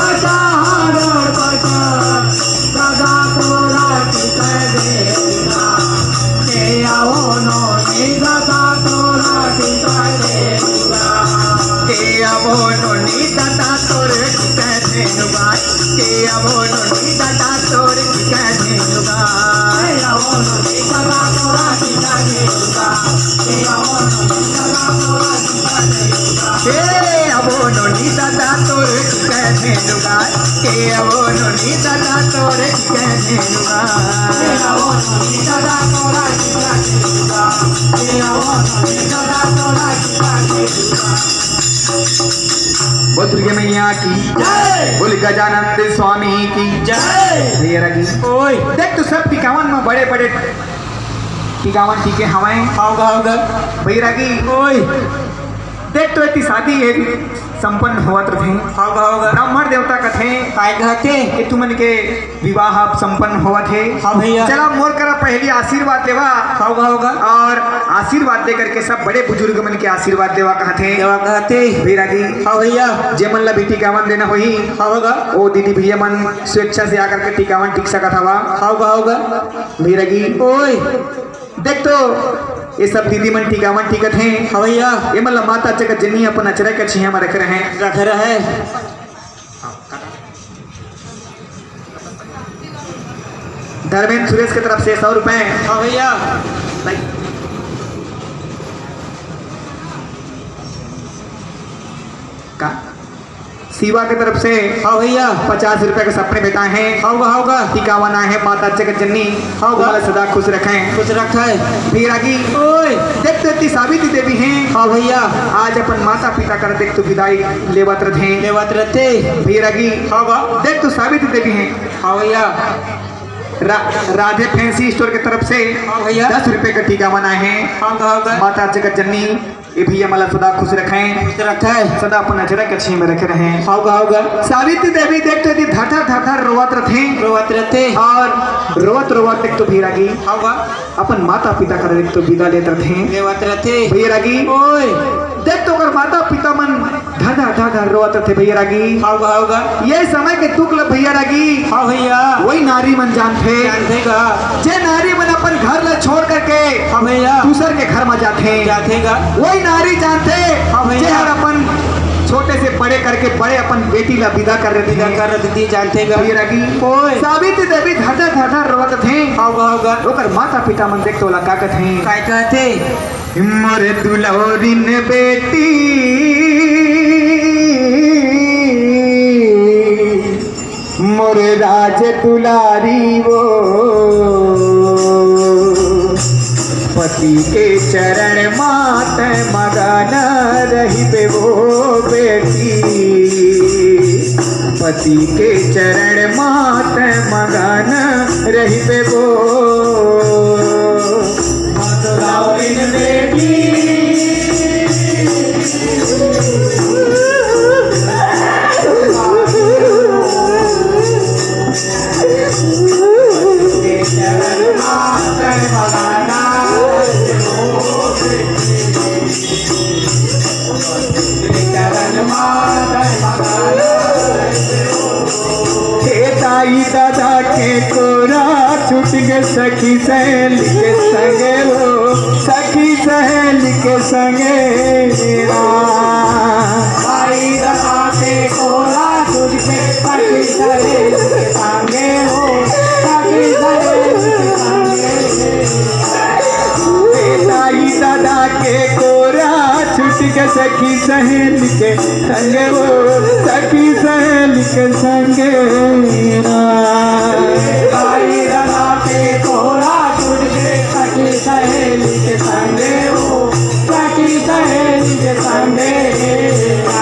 अजहर पचहर दादा तोरा टिक धेनु गाय। के अबो नोनी दादा तोरा टिक धेनु गाय। के अबो नोनी दादा तोर टिक धेनु गाय। के अबो नोनी दादा तोर टिक धेनु गाय। के अबो नोनी दादा तोरा टिक धेनु गाय। के अबो नोनी दादा तोरा टिक धेनु गाय। के अबो नोनी दादा तोर टिक धेनु गाय। के अबो नोनी दादा तोर टिक धेनु गाय। के अबो नोनी दादा तोरा टिक धेनु गाय। के अबो नोनी दादा तोरा टिक धेनु गाय। बोल दुर्गे मैया की जय। बोल गजानंद स्वामी की जय। भैरगी। ओए। देख तो सब टिकावन में बड़े बड़े टिकावन टिके हवय। हाव गा, हाव गा। भैरगी। ओए। देख तो एती शादी ये संपन्न होवत रथे। हाव गा, हाव गा। ब्राह्मण देवता कथे। काय कहथे? कि तुमन के विवाह अब संपन्न होवत हे। हाँ भैया। चला मोर करा पहली आशीर्वाद लेवा। हाव गा, हाव गा। और आशीर्वाद दे करके सब बड़े बुजुर्ग मन के आशीर्वाद लेवा कहथे। लेवा कहथे। भैरगी। हाँ भैया। जे मन ला भी टिकावन देना होही। हाव गा। ओ दीदी भैया मन स्वेच्छा से आकर के टिकावन टिक सकत हवा। हाव गा, हाव गा। भैरगी। ओए। देख तो ये सब दीदी मन टिकावन टिकत हे। हाँ भैया। ये मन ला माता जगत जननी अपन अचरा के छइहां में रखे रहे। रखे रहे। धर्मेंद्र सुरेश के तरफ से सौ रुपए। हाँ भैया। का? शिवा के तरफ से हाँ भैया। पचास रुपए के सपने भेंटाए हे। हाव गा, हाव गा। टिकावन आहे माता जगत जननी। हाव गा। तुम्हारा सदा खुश रखे। खुश रखे। भैरगी। ओए। देख तो एती सावित्री देवी हे। हाँ भैया। आज अपन माता पिता करा देख तो विदाई लेवत रथे। लेवत रथे। भैरगी। हाव गा। देख तो सावित्री देवी हे। हाँ भैया। रा-, राधे फैंसी स्टोर के तरफ से हाँ भैया। दस रुपए का टिकावन आहे। हाँ गा, हाँ गा। माता जगत जननी ये भैया मन ला सदा खुश रखे। खुश रखे। सदा अपन अचरा के छइहां में रखे रहे। हाव गा, हाव गा। सावित्री देवी देख तो एती धर धर धर धर रोवत रथे। रोवत रथे। और रोवत रोवत देख तो भैरगी। हाव गा। अपन माता पिता करा देख तो विदा लेत रथे। लेवत रथे। भैरगी। ओए। देख तो ओकर माता पिता मन धर धर धर धर रोवत रथे भैया रागी। हाव गा, हाव गा। ये समय के दुख ल भैया रागी, हाँ भैया। वही नारी मन जानथे। जानथे गा। जे नारी मन अपन घर ल छोड़ करके हाँ भैया। दूसर के घर म जाथे। जाथे गा। वही नारी जानथे, हाँ भैया। जे हर अपन छोटे से बड़े करके बड़े अपन बेटी ल विदा कर देथे। विदा कर देथे, जानथे गा। भैया रागी। ओए। सावित्री देवी धर धर धर धर रोवत रथे। हाव गा, हाव गा। ओकर माता पिता मन देख तो ओला का कथे? काय कहथे? मोर दुलौरिन बेटी, मोर राज दुलारी वो, पति के चरण मात मगन रहिबे वो बेटी, पति के चरण मात मगन रहिबे वो। हे दाई दादा के कोरा छूट गे सखी सहेली के संगे वो, सखी सहेली के संगे। दाई दादा के कोरा छूट गे सखी सहेली के संगे वो, सखी सहेली के संगे। दाई दादा के कोरा छूट गे सखी सहेली के संगे वो, सखी सहेली के संगे ना। दाई दादा के कोरा छूट गे सखी सहेली के संगे वो, सखी सहेली के संगे ना।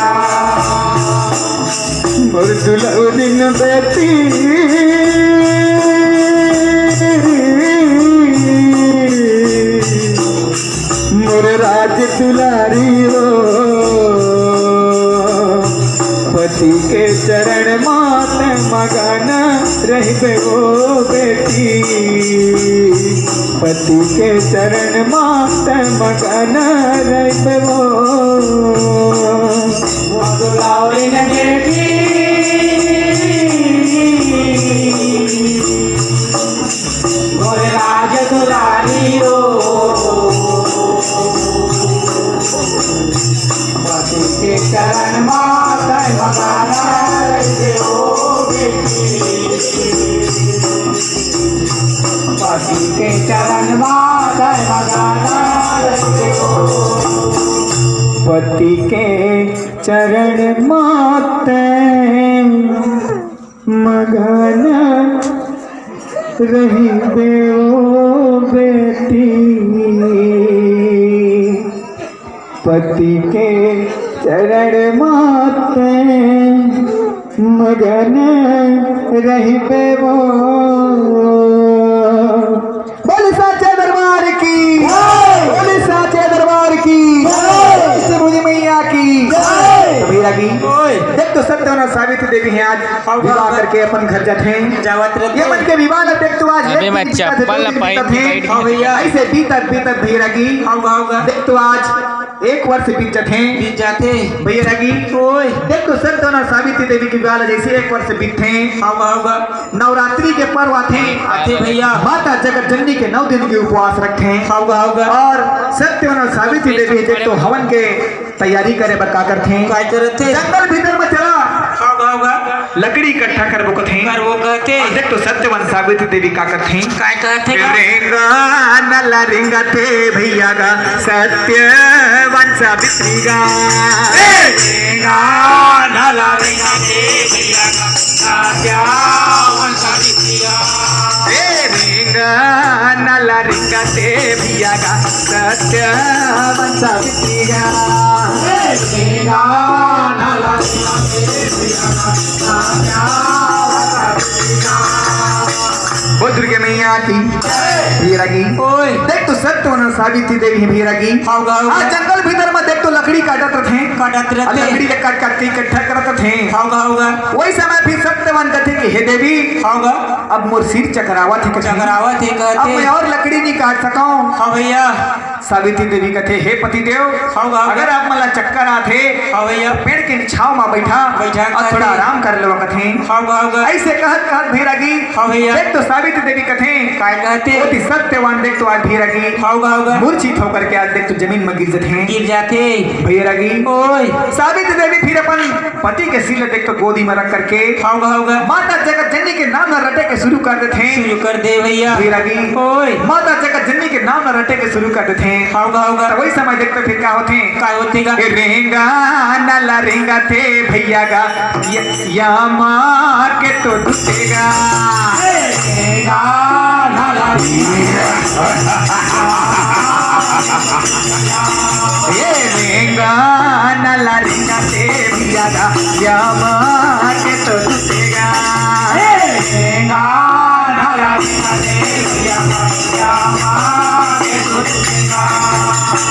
मोर दुलौरिन बेटी, मोर राज दुलारी वो, पति के चरण मात मगन रहिबे वो बेटी, पति के चरण मात मगन रहिबे वो। मोर दुलौरिन बेटी, मोर राज दुलारी वो, पति के चरण मात मगन रहिबे वो बेटी। पति के चरण मात मगन रहिबे वो। पति के चरण मात मगन रहिबे वो बेटी, पति के चरण मात मगन रहिबे वो। बोल साचे दरबार की, बोल साचे दरबार की, शिव भोले मैया की। तो भैया रागी, ओए। देख तो सत्यवान सावित्री देवी हे आज विवाह करके अपन घर जाथे। जावत रथे। ये मन के विवाह ला देख तो आज अबे एक मैं दिन बीतत हे, चप्पल दो ला दिन पहन बीतत के हे। बैठ हाँ भैया। ऐसे बीतत बीतत भैया रागी, हाँ गा, हाँ गा। देख तो आज एक वर्ष बीत जाथे। बीत जाथे। भैया रागी, ओए। देख तो सत्यवान सावित्री देवी के विवाह ला जैसे एक वर्ष बीतथे। हाँ गा, हाँ गा। नवरात्रि के पर्व आथे। आथे भैया। माता जगत जननी के नौ दिन के उपवास रखथे। हाव गा, हाव गा। और सत्यवान सावित्री देवी देख तो हवन के तैयारी करे बर का करथे? काय करथे? जंगल भीतर में चला। हाव गा, हाव गा। लकड़ी इकट्ठा करबो कथे। करबो कथे। और देख तो सत्यवान सावित्री देवी का करथे? काय करथे गा? रेंगा नला रेंगाथे भैया गा सत्यवान सावित्री गा। ए! रेंगा नला रेंगाथे भैया गा। ए रिंगा नला रिंगा ते भैया गा, सत्यवान सावित्री गा। बोल दुर्गे मैया की। भैया रागी। ओए। देख तो सत्यवान सावित्री देवी हे भैया रागी। हाव गा, हाव गा। आज जंगल भीतर में देख तो लकड़ी काटत रथे। काटत रथे। लकड़ी ले काट काट के इकट्ठा करत रथे। हाव गा, हाव गा। वही समय फिर सत्यवान कथे कि हे देवी, हाव गा। अब मोर सिर चकरावत हे कथे। चकरावत हे कथे। अब मैं और लकड़ी नहीं काट सकौं। हाँ भैया। सावित्री देवी कथे, "हे पति देव, हाँ, हाँ, अगर आप मन ला चक्कर आथे, हाँ भैया। त पेड़ के छांव मा बैठा बइठा अउ थोड़ा आराम कर लेवा," कथे। हाँ, हाँ, हाँ। अइसे कहत कहत भैरागी, हाँ भैया। देख तो सावित्री देवी कथे, काय कहथे? ओती सत्यवान देख तो आज भैरागी, हाँ, हाँ, हाँ। मूर्छित होकर के आज देख तो जमीन मा गिर जथे। गिर जाथे। भैरागी, ओए। सावित्री देवी फिर अपन पति के सिर ल देख तो गोदी में रख करके, हाँ, हाँ, हाँ। माता जगत जननी के नाम ल रटे के शुरू कर देथे। शुरू कर दे भैया। भैरागी। ओए। माता जगत जननी के नाम ल रटे के शुरू कर देथे। हाँ, हाँ, हाँ। त वही समय देख तो फिर का होथे? का होथे गा? ए रेंगा नला रेंगा थे भैया गा, य-, यामा के तो दुतेगा। ए रेंगा नला रेंगा थे भैया गा, यामा के तो दुतेगा। ए रेंगा नला रेंगा थे भैया गा, यामा के तो दुतेगा।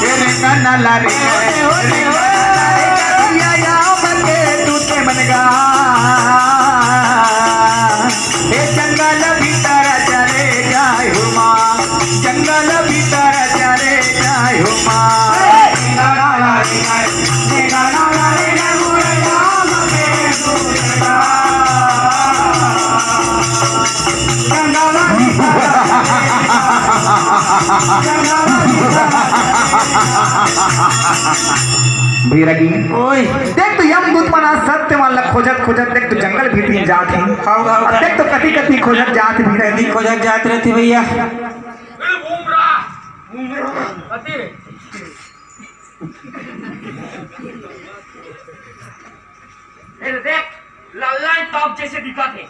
ए रेंगा नला रेंगा थे भैया, यामा के दुते मनगा। ए जंगल भीतर चले जाय हो माँ, जंगल भीतर चले जाय हो माँ। भैरागी। ओए। देख तो यमदूत मन आज सत्यवान ला खोजत खोजत देख तो जंगल भीतरी जात हे। हाँ, हाँ, अब हाँ। देख तो कति कति खोजत जात हे भैरागी। कति खोजत जात रथे भैया। ए, घूम रहा। घूम रहा। कति रे? ए, देख, लल्ला टॉप जैसे दिखत हे।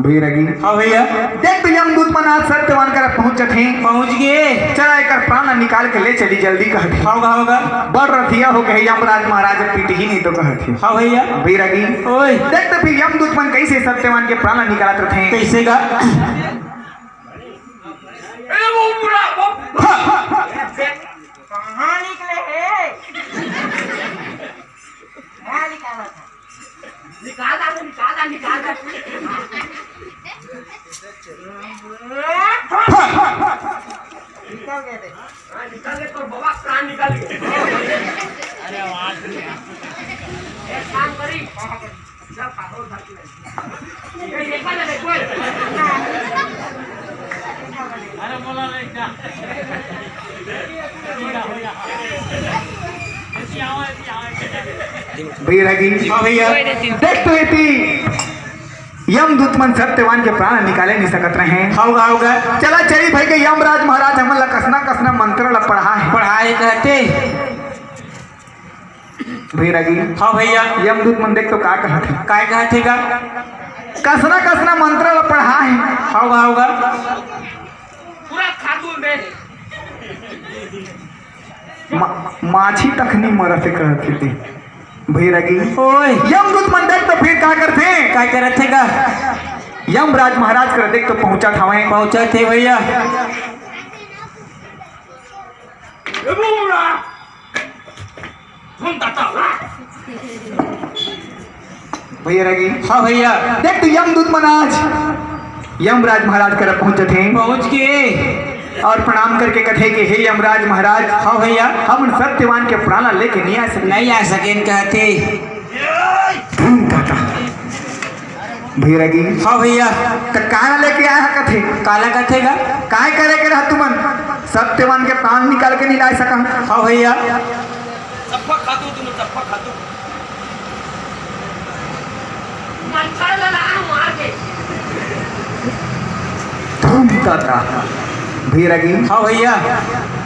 भैरागी। हाँ भैया। देख तो यमदूत मन आज सत्यवान करा पहुंच जथे। पहुंच गे। चला एकर प्राण निकाल के ले चली जल्दी कहत हे। होगा, होगा। बड़ रथिया हो कहे यमराज महाराज पीटही नहीं तो कहत हे। हाँ भैया। भैरागी। ओए। देख तो फिर यमदूत मन कैसे सत्यवान के प्राण निकालत रथे। कैसे गा? ए, वो बुरा, वो कहाँ निकले हे? कहाँ निकाला था? निकाल दा, निकाल दा, निकाल दा। निकल गए थे। हाँ, निकल गए, तो बाबा प्राण निकल गए। अरे वाह। एक काम करी, जब पागल था तू। ये निकल ले, कोई। अरे बोला नहीं क्या? भैरागी। हाँ भैया। देख तो एती यमदूत मन सत्यवान के प्राण निकाले नहीं सकत रहे। होगा, होगा। चला चली भाई के यमराज महाराज हमन ला कसना कसना मंत्र ला पढ़ा हे। पढ़ाए कहते। भैरागी। हाँ भैया। यमदूत मन देख तो का कहत हे? काय कहत हे गा? कसना कसना मंत्र ला पढ़ा हे। होगा, होगा। पूरा खातू में। मा-, माछी तखनी मरत हे कहत हे ते। भैरागी। ओए। यमदूत मन देख तो फिर का करथे? का करत हे गा? यमराज महाराज कर देख तो पहुंचत हवय। पहुंचत हे भैया। ए बुमरा! भैरागी। हाँ भैया। देख तो यमदूत मन आज यमराज महाराज करा पहुंचत हे। पहुंच के। और प्रणाम करके कथे कि हे यमराज महाराज, हाँ भैया। हमन सत्यवान के प्राण लेके नहीं आ सके। नहीं आ सकेन कहते। धूम दादा। भैरागी। हाँ भैया। त काला लेके आया कथे? काला कथे गा? काय करे के रहा तुमन? सत्यवान के प्राण निकाल के नहीं ला सका। हाँ भैया। चप्पा खा दो तुम, चप्पा खा दो। मच्छर लगा मार के। धूम दादा। भैरागी। हाँ भैया।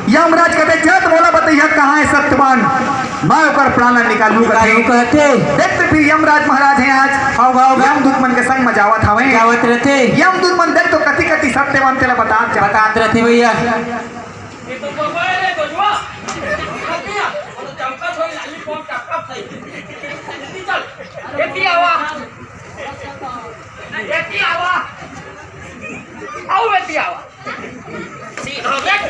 यमराज कहते, "जब मोला बतैया कहाँ है सत्यवान, मैं ओकर प्राण निकालू," कहते। निकालू कहते। देख तो फिर यमराज महाराज हैं आज। हाँ, हाँ, हाँ। यमदूत मन के संग में जावत हवे। जावत रहते। यमदूत मन देख तो कति कति सत्यवान तेला बतात जा। बतात रहते भैया। ये तो बबा है रे, बबा। वो तो चमका थोड़ी लालीपॉप चपका सही। चल, ये भी आवा। ये भी आवा। आओ, ये भी आवा। सी, हाँ, देख।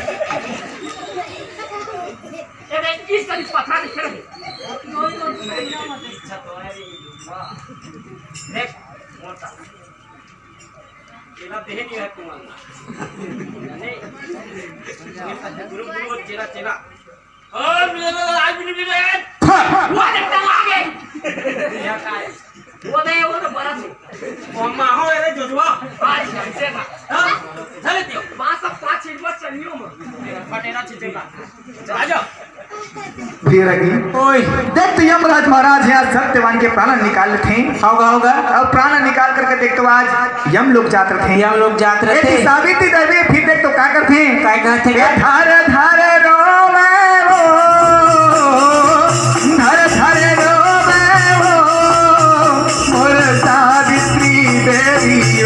ये देख, इस तरह पता नहीं चले। देख, मोटा। चेला देहे नहीं है तुम्हारा। नहीं। गुरु, गुरु, चेला, चेला। और मेरे को आज भी नहीं मिले। हाँ। वो देखता हूँ आगे। क्या का है? वो नहीं, वो तो बड़ा थे। वो माँ हो, अरे जोजुआ। आज ऐसे ना। हाँ? चले दियो। माँ सब पाँच एक बार चलियो मत। फटेला चीजें का। आ जाओ। भैया रागी। ओए। देख तो यमराज महाराज हे, आज सत्यवान के प्राण निकाल लेथे। होगा, होगा। अउ प्राण निकाल करके देख तो आज यम लोग जात रथे। यम लोग जात रथे। सावित्री देवी फिर देख तो का करथे? काय करथे? ए धर धर रोवे वो, धर धर रोवे वो, मोर सावित्री देवी ओ।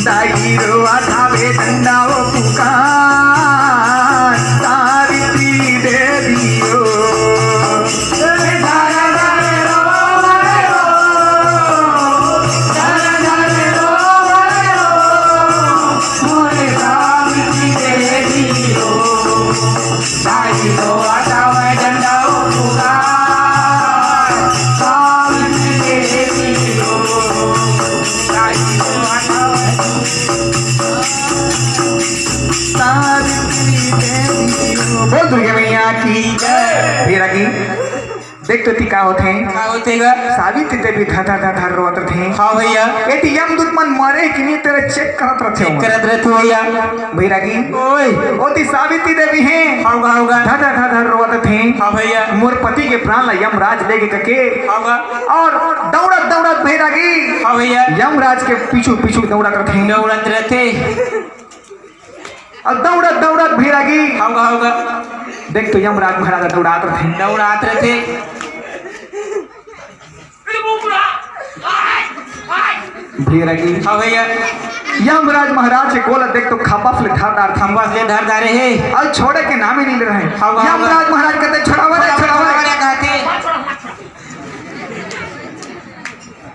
दाई रो आठावे डंडा ओ पुकार, सावित्री देवी ओ। बोल दुर्गा मैया की जय। भैया रागी। देख तो ती का होथे? का होथे गा? सावित्री देवी धर धर धर धर रोवत रथे। हाँ भैया। एती यमदूत मन मरे कि नहीं तेरा चेक करत रथे। चेक करत रथे भैया। भैया रागी। ओए। ओती सावित्री देवी हे। हाँ गा, हाँ गा। धर धर धर धर रोवत रथे। हाँ भैया। मोर पति के प्राण ला यमराज लेगे कके। हाँ गा। अउ दौड़त दौड़त भैया रागी। हाँ भैया। यमराज के पीछू पीछू दौड़त रथे। दौड़त रथे। अउ दौड़त दौड़त भैया रागी। होगा, होगा। देख तो यमराज महाराज दौड़ात रथे। दौड़ात रथे। भैया रागी। हाँ भैया। यमराज महाराज के गोला देख तो खंभा से धर डार। खंभा से धर डारे हे। अउ छोड़े के नाम ही नहीं ले रहे। होगा, होगा। यमराज महाराज कहते, "छुड़ावा रे, छुड़ावा रे।" छुड़ावा रे कहते।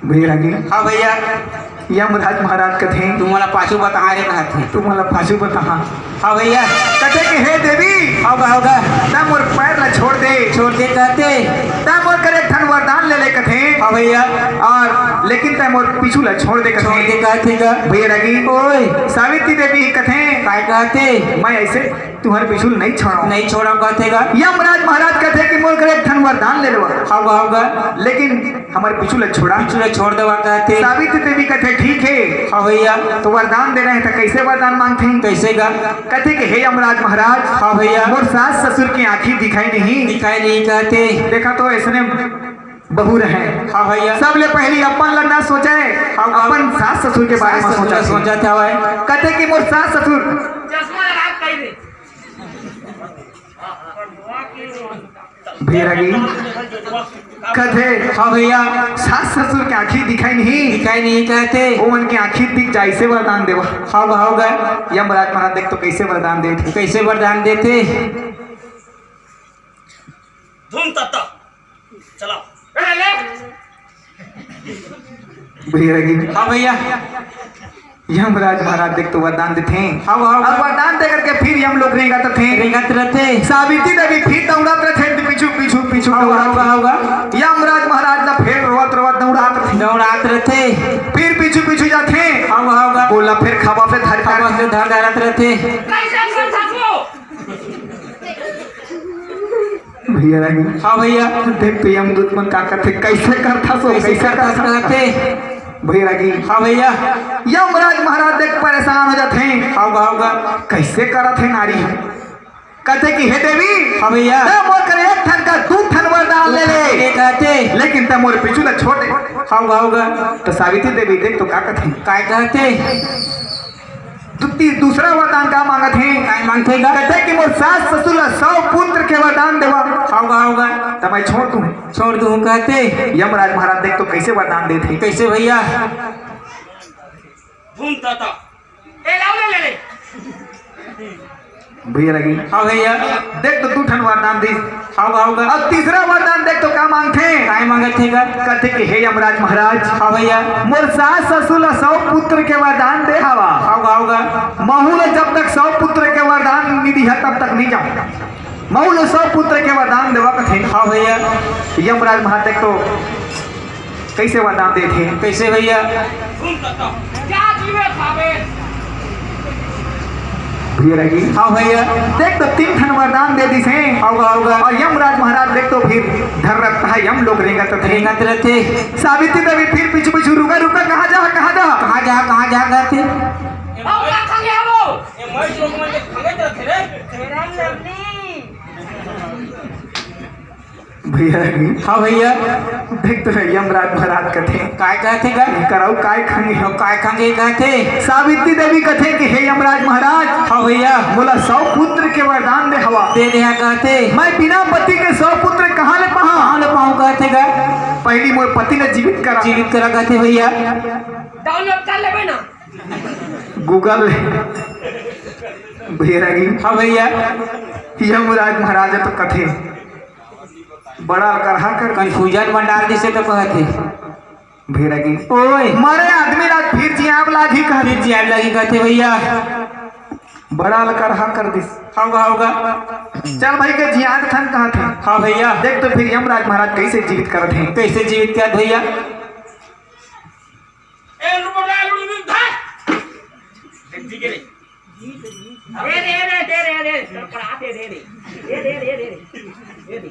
भैया रागी। हाँ भैया। यमराज महाराज कथे। तुमला पाछू बताहा रे कहत हे। तुमला पाछू बताहा। हाँ भैया। कथे कि हे देवी। होगा, होगा। तै मोर पैर ला छोड़ दे। छोड़ दे कहते। तै मोर कर एक ठन वरदान ले ले कथे। हाँ भैया। अउ लेकिन तै मोर पीछू ला छोड़ दे कथे। छोड़ दे कहते गा। भैया रागी। ओए। सावित्री देवी कथे। काय कहते? मैं ऐसे तुहर पीछू नहीं छोड़व। नहीं छोड़व कहथे गा। यमराज महाराज कथे कि मोर कर एक ठन वरदान ले लेवा। होगा, होगा। लेकिन हमर पीछू ला छोड़ा। पीछू ला छोड़ देवा कहथे। सावित्री देवी कथे, "ठीक हे।" हाँ भैया। तो वरदान दे रहे हैं, तो कैसे वरदान मांगथे? कैसे गा? कथे कि हे यमराज महाराज, हाँ भैया। मोर सास ससुर के आँखी दिखाई नहीं। दिखाई नहीं कहथे। देखा तो ऐसने बहू रहे। हाँ भैया। सबले पहली अपन ला ना सोचे, हाँ, हाँ। अपन सास ससुर के बारे में सास ससुर सोचा ला थे। सोचा था भाई। कथे कि मोर सास ससुर। चश्मा लगा के दे। भैया रागी। कथे। हाँ भैया। सास ससुर के आँखी दिखाई नहीं। दिखाई नहीं कहथे। ओमन के आँखी दिख जाए, ऐसे वरदान देवा। होगा, होगा। यमराज महाराज देख तो कैसे वरदान देथे। कैसे वरदान देथे। धूम तत्ता। चला। भैया रागी। हाँ भैया। यमराज महाराज देख तो वरदान देथे। हाँ, हाँ, अब हाँ। वरदान दे करके फिर यम लोग रेंगत रथे। रेंगत रथे। सावित्री देवी फिर दौड़त रथे, पीछू, पीछू, पीछू हाँ, दौड़त हाँ, हाँ, हाँ। यमराज महाराज ला फिर रोवत, रोवत दौड़ात रथे। दौड़ात रथे। फिर पीछू, पीछू जाथे। हाँ, हाँ, हाँ। गोला फिर खंभा पे धर खंभा पे धर धरत रथे। भैया रागी। हाँ भैया। देख तो यमदूत मन का करथे, कैसे करथा सो, कैसे कैसे करथा करथा सो। कहथे? भैया रागी। हाँ भैया। यमराज महाराज देख परेशान हो जाथे। हाँ गा, हाँ गा। कैसे करत हे नारी? कथे कि हे देवी। हाँ भैया। तै मोर कर एक ठन का दू ठन वरदान ले ले। ले कहथे। लेकिन तै मोर पीछू ला छोड़ दे। हाँ गा, हाँ गा। तो सावित्री देवी देख तो का कथे? काय कहथे? दू-, ती-, दूसरा वरदान का मांगत हे? काय मांगथे गा? कथे कि मोर सास ससुर ला सौ पुत्र के वरदान देवा। हाँ गा, हाँ गा। त मैं छोड़ दूं। छोड़ दूं कहथे। यमराज महाराज देख तो कैसे वरदान देथे। कैसे भैया? घूम ताता। ए, लाओ ले, ले, ले। भैया रागी। हाँ भैया। देख तो दू ठन वरदान दिस। हाँ गा, हाँ गा। अब तीसरा वरदान देख तो का मांगथे? काय मांगथे गा? कथे कि हे यमराज महाराज। हाँ भैया। मोर सास ससुर ला सौ पुत्र के वरदान दे हवा। हाँ गा, हाँ गा। महू ला जब तक सौ पुत्र के वरदान नहीं दिहा तब तक नहीं जाऊं। महू ला सौ पुत्र के वरदान देवा कथे। हाँ भैया। यमराज महाराज देख तो कैसे वरदान देथे? कैसे भैया? घूम ताता। भैया लगी। हाँ भैया। देख तो तीन ठन वरदान दे दिस हे। होगा, होगा। और यमराज महाराज देख तो फिर डर लगता है, यम लोग रेंगत रथे। रेंगत रथे। सावित्री देवी फिर पीछू पीछू, "रुका, रुका, कहाँ जा, कहाँ जा?" कहाँ जा, कहाँ जा करथे? ए, मैं लोग मन के खंगे तो थे रे। भैया लगी। हाँ भैया। देख तो यमराज महाराज कथे। काय कहथे गा? करऊ काय खंगे? अउ काय खंगे कहथे? सावित्री देवी कथे कि हे यमराज महाराज, हाँ भैया। मोला सौ पुत्र के वरदान दे हवा। दे दे हा कहथे। मैं बिना पति के सौ पुत्र कहाँ ले पाहूँ? कहाँ ले पाहूँ कहथे गा? पहली मोर पति ला जीवित करा। जीवित करा कहथे भैया। डाउनलोड कर लेबे ना। गूगल। भैया लगी। हाँ भैया। यमराज महाराज तो कथे। बड़ा करहा कर। कन्फ्यूजन में डाल दिसे तो कहत हे। भैया लगी। ओए। मरे आदमी ला फिर जियाब लागी कहत। फिर जियाब लागी कहत हे भैया। बड़ा करहा कर दिस। होगा, होगा। चल भाई के जियाद थन कहत हे। हाँ भैया। देख तो फिर यमराज महाराज कैसे जीवित करत हे। कैसे जीवित करत भैया? ए, रुको, रुको, रुको, रुको, धर। दे, दे, दे, दे, दे, दे, दे, दे, दे, दे।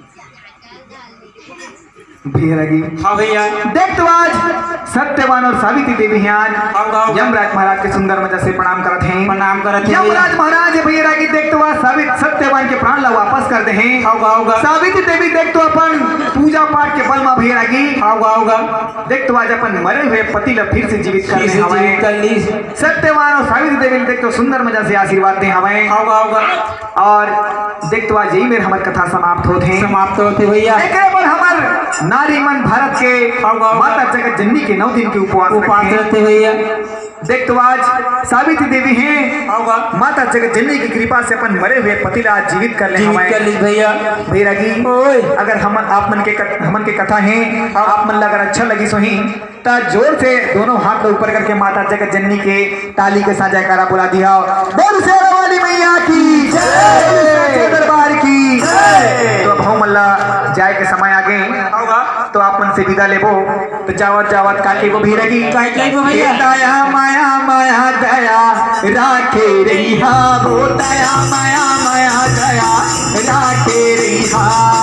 भैया लगी। हाँ भैया। देख तो आज सत्यवान और सावित्री देवी हे आज। हाँ, हाँ। यमराज महाराज के सुंदर मजा से प्रणाम करत हे। प्रणाम करत हे भैया। यमराज महाराज भैया लगी देख तो आज सावित-, सत्यवान के प्राण ला वापस कर दे हे। हाँ, हाँ, हाँ। सावित्री देवी देख तो अपन पूजा पाठ के बल मा भैया लगी। हाँ, हाँ, हाँ। देख तो आज अपन मरे हुए पति ला फिर से जीवित कर फिर दे से हवय। जीवित कर ली। सत्यवान और सावित्री देवी देख तो सुंदर मजा से आशीर्वाद दे हवय। होगा, होगा। और देख तो आज यही मेर हमर कथा समाप्त होत हे। समाप्त होत हे भैया। एकरे बर हमर नारी मन भारत के होगा, होगा। माता जगत जननी के नौ दिन के उपवास उपवास रखे। रखे भैया। देख तो आज सावित्री देवी हे। होगा। माता जगत जननी की कृपा से अपन मरे हुए पति ला आज जीवित कर ले जीवित हवय। कर ली भैया। भैया लगी। ओए। अगर हम आप मन के कथ-, हमन के कथा हे, हाँ। आप मन ला अगर अच्छा लगी सोही, त जोर से दोनों हाथ ला ऊपर करके माता जगत जननी के ताली के साथ जयकारा बुला दिया। बोल शेरा वाली मैया की जय। बोल साचे दरबार की जय। तो अब हमन ला जाए के समय आ गे, होगा। तो आप मन से विदा लेबो। तो जावत जावत का कहिबो भैया लगी? का कहिबो भैया? दया माया माया दया राखे रहिहा, वो दया माया माया दया राखे रहिहा।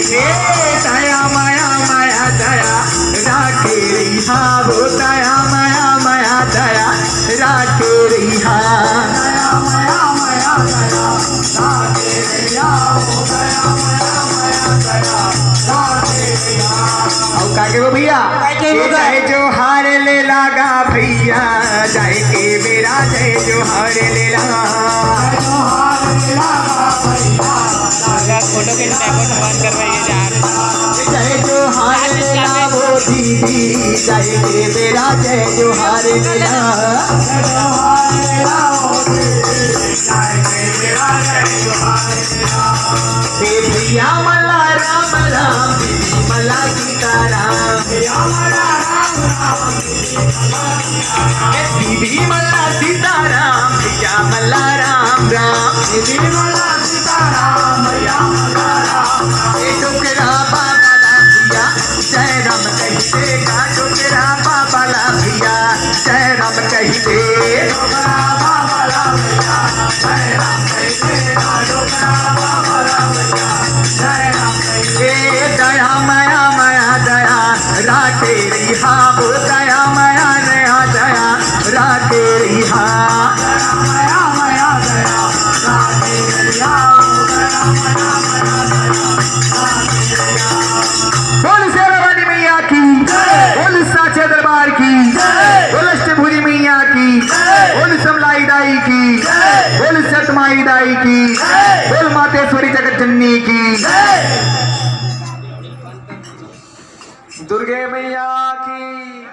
ए दया माया माया दया राखे रहिहा, वो दया माया माया दया राखे रहिहा। अउ का कहिबो भैया? का कहिबो ए गा? जय जोहार ले लागा भैया, जाए के बेरा जय जोहार ले लागा। फोटो के बैकग्राउंड बंद करवाइए यार। जय जोहार ले लावो दीदी, जाए के बेरा जय जोहार ले ला। हे भैया मला राम राम, दीदी मला सीताराम। हे दीदी मला सीताराम, भैया मला राम राम। दीदी मला सीताराम, भैया मला राम राम। ए डोकरा बाबा ला भैया जय राम कहि दे गा, डोकरा बाबा ला भैया जय राम कहि दे। ए दया माया माया दया राखे रहिहा, वो दया माया माया दया राखे रहिहा। बोल शेरा वाली मैया की जय। बोल साचे दरबार की जय। बोल अष्टभुजी मैया की जय। बोल समलाई दाई की जय। बोल सतमाई दाई की जय। बोल मातेश्वरी जगत जननी की जय। दुर्गे मैया की।